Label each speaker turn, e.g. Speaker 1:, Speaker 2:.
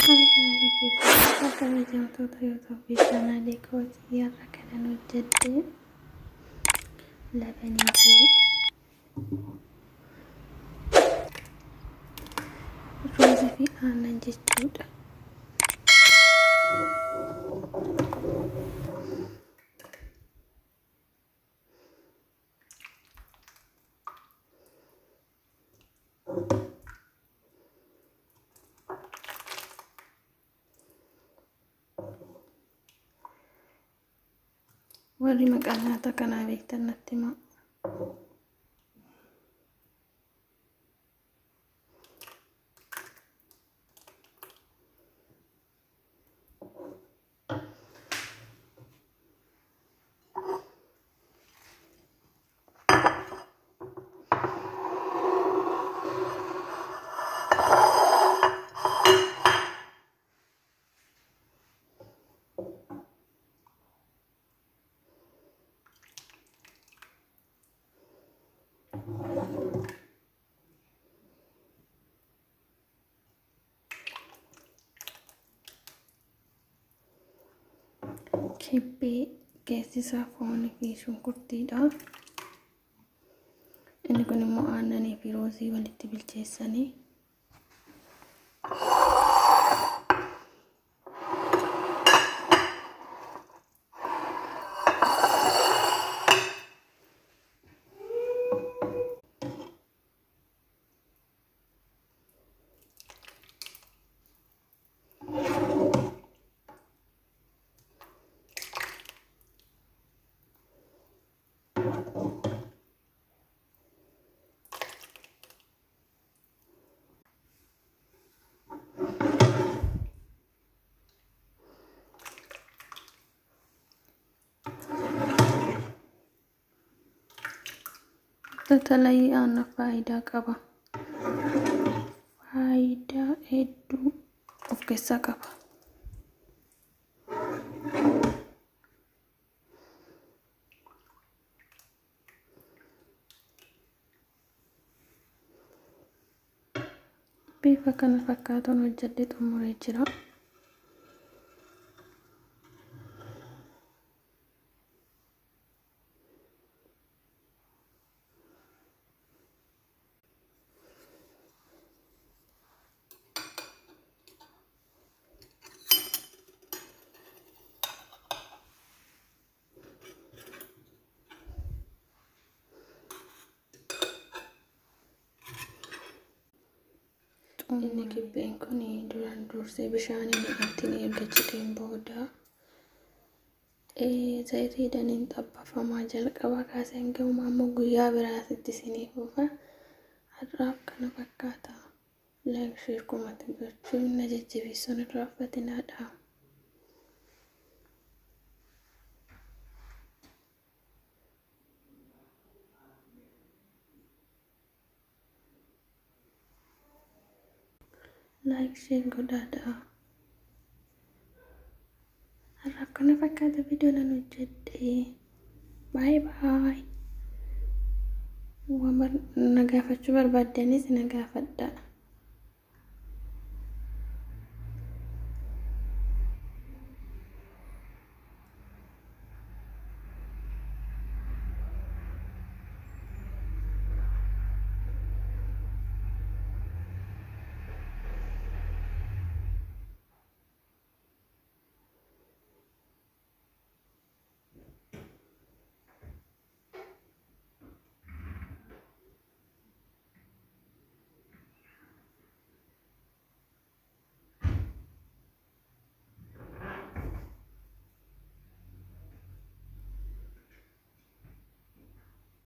Speaker 1: Dhaggeeffattoota kabajamtoota YouTube chaanaalii kootii, har'a kanan hojjedhe labanii fi ruuzii fi aannan jechuudha. Warri maqaa nyaata kanaa beektan natti himaa. Kibbee keessi isaa foonii fi shunkurtiidha. Inni kun immoo aannanii fi ruuzii walitti bilcheessanii. በተለይ aannan faayidaa qaba. Faayidaa hedduu of keessaa qaba. Bifa kana fakkaatuun hojjedhee xumuree jira. Inni kibbeen kun duraan dursee bishaaniin ittiin erga jedheen booda zayitiidhaan hin xabbafamaa, jalqaba kaasee hanga ammoo guyyaa biraatitti isinii fufa. Har'aaf kana fakkaata. Like, share, comment gochuun na jajjabeessuun irraa uffatinaadha. Like, share godhaadha. Har'aaf kana fakkaata viidiyoo nan hojjedhe. Baay'ee baay'ee. Waan na gaafachuu barbaaddanis na gaafadha.